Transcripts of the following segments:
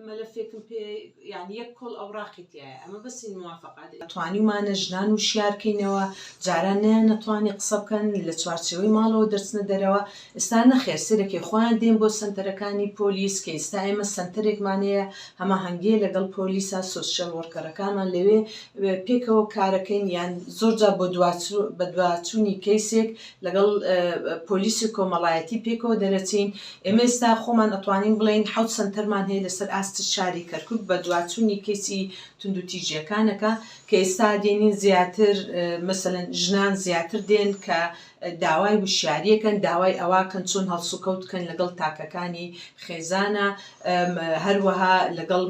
مەلەفێکم پێ یانی یەک کۆڵ ئەوڕاقی تیایە ئەمە بەسی موافەقات. توانیومانە ژنان وشیار کەینەوە، جاران نەیانەتوانی قسە بکەن، لە چوارچێوەی ماڵەوە دەچنە دەرەوە، ئێستا نەخێر سەیرەکەی خۆیان دێن بۆ سەنتەرەکانی پۆلیس کە ئێستا ئێمە سەنتەرێکمان هەیە هەماهەنگیە لەگەڵ پۆلیسا social worker ەکانمان لەوێ پێکەوە کارەکەین یان زۆرجار بۆ بەدواچوونی کەیسێک لەگەڵ پۆلیسی کۆمەڵایەتی پێکەوە دەرەچین، ئێمە ئێستا خۆمان ئەتوانین بڵێین حەوت سەنتەرمان هەیە لەسەر ئاستی شاری کەرکوک بەدواچوونی کەیسی توندوتیژیەکانەکە کە ئێستا دێنین زیاتر مەسەلەن ژنان زیاتر دێن کە داوای وشیاریەکەن داوای ئەواکەن چۆن هەڵسوکەوت کەن لەگەڵ تاکەکانی خێزانە هەروەها لەگەڵ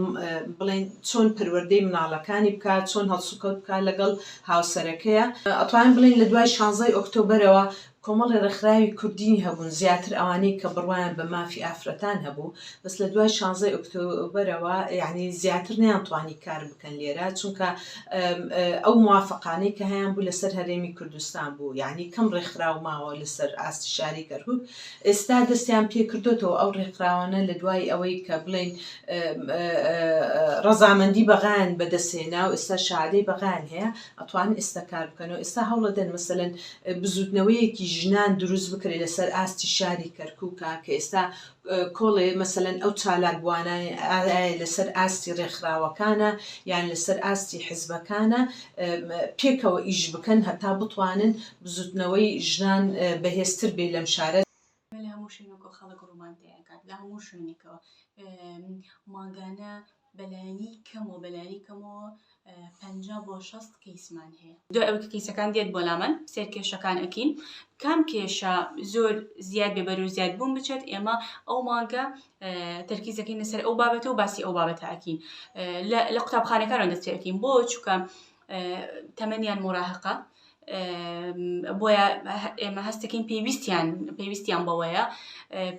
بڵێن چۆن پەروەردەی مناڵەکانی بکات چۆن هەڵسوکەوت بکات لەگەڵ هاوسەرەکەیە. ئەتوانین بڵێین لە دوای شانزەی ئۆکتۆبەرەوە کۆمەڵی ڕێکخراوی کوردی هەبوون زیاتر ئەوانەی کە بڕوایان بە مافی ئافرەتان هەبوو بەس لە دوای شانزەی ئۆکتۆبەرەوە یانی زیاتر نەیانتوانی کار بکەن لێرە چونکە ئەو موافقانەی کە هەیان بوو لەسەر هەرێمی کوردستان بوو یانی کەم ڕێکخراو ماوە لەسەر ئاستی شاری کەرکوک ئێستا دەستیان پێکردۆتەوە ئەو ڕێکخراوانە لە دوای ئەوەی کە بڵێین ڕەزامەندی بەغایان بەدەستهێنا و ئێستا شەهادەی بەغایان هەیە ئەتوانن ئێستا کار بکەن و ئێستا هەوڵەدەن مەسەلەن بزوتنەوەیەکی ژنان دروست بکرێت لەسەر ئاستی شاری کەرکوکە کە ئێستا کۆڵێ مەسەلەن ئەو چالاکبوانە ئایا لەسەر ئاستی ڕێکخراوەکانە یان لەسەر ئاستی حزبەکانە پێکەوە ئیش بکەن هەتا بتوانن بزوتنەوەی ژنان بەهێزتر بێ لەم شارە. ئێمە لە هەموو شوێنێکەوە خەڵک ڕوومان تێئەکات لە هەموو شوێنێکەوە مانگانە بەلایەنی کەمەوە بەلایەنی کەمەوە 50 بۆ 60 کەیسمان هەیە دوای ئەوەی کە کەیسەکان دێت بۆ لامان سێر کێشەکان ئەکین کام کێشە زۆر زیاد بێ بەرەو زیاد بوون بچێت ئێمە ئەو مانگە تەرکیزەکەین لەسەر ئەو بابەتە و باسی ئەو بابەتە ئەکین لە قوتابخانەکانەوە دەست پێ ئەکەین بۆ چونکە تەمەنیان موراهقە بۆیە ئێمە هەستەکەین پێویستیان پێویستیان بەوەیە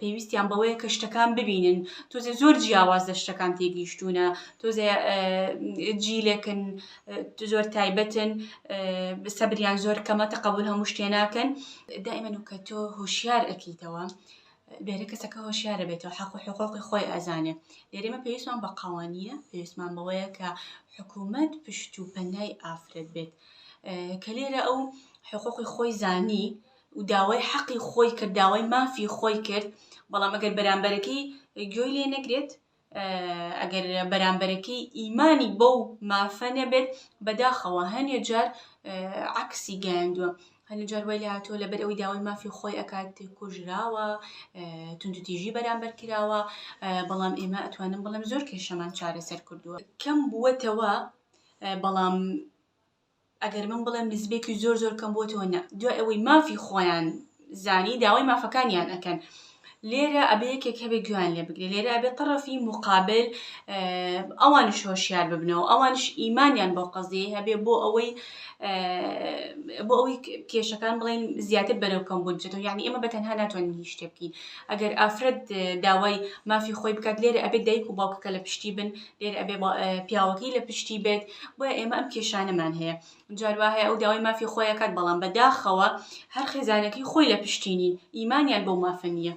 پێویستیان بەوەیە کە شتەکان ببینن تۆزێ زۆر جیاواز لە شتەکان تێگەیشتوونە تۆزێ جیلێکن زۆر تایبەتن سەبریان زۆر کەمە تەقەبول هەموو شتێ ناکەن دائیمەن و کە تۆ هۆشیار ئەکەیتەوە لێرە کەسەکە هۆشیارە بێتەوە حەق و حقوقی خۆی ئەزانێ لێرە ئێمە پێویستمان بە قەوانینە پێویستمان بەوەیە کە حکوومەت پشت و پەنای ئافرەت بێت کە لێرە ئەو حقوقی خۆی زانی و داوای حەقی خۆی کرد داوای مافی خۆی کرد بەڵام ئەگەر بەرامبەرەکەی گوێی لێ نەگرێت ئەگەر بەرامبەرەکەی ئیمانی بەو مافە نەبێت بەداخەوە هەنێ جار عەکسی گەیاندووە هەنێ جار وای لێهاتووە لەبەر ئەوەی داوای مافی خۆی ئەکات کوژراوە توندوتیژی بەرامبەر کراوە بەڵام ئێمە ئەتوانم بڵێم زۆر کێشەمان چارەسەر کردووە کەم بووەتەوە بەڵام ئەگەر من بڵێم نسبێکی زۆر زۆر کەم بۆتەوە نا دوای ئەوەی مافی خۆیان زانی داوای مافەکانیان ئەکەن لێرە ئەبێ یەکێک هەبێ گوێیان لێ بگرێ لێرە ئەبێ تەڕەفی مقابل ئەوانش هۆشیار ببنەوە ئەوانش ئیمانیان بۆ قەزیەی هەبێ بۆ ئەوەی بۆ ئەوەی کێشەکان بڵێن زیاتر بەرەو کەم بوون بچێتەوە یعنی ئێمە بە تەنها ناتوانین هیچ شتێ بکەین ئەگەر ئافرەت داوای مافی خۆی بکات لێرە ئەبێت دایک و باوکەکە لە پشتی بن لێرە ئەبێ پیاوەکەی لە پشتی بێت بۆیە ئێمە ئەم کێشانەمان هەیە جار وا هەیە ئەو داوای مافی خۆی ئەکات بەڵام بەداخەوە هەر خێزانەکەی خۆی لە پشتی نین ئیمانیان بەو مافە نییە.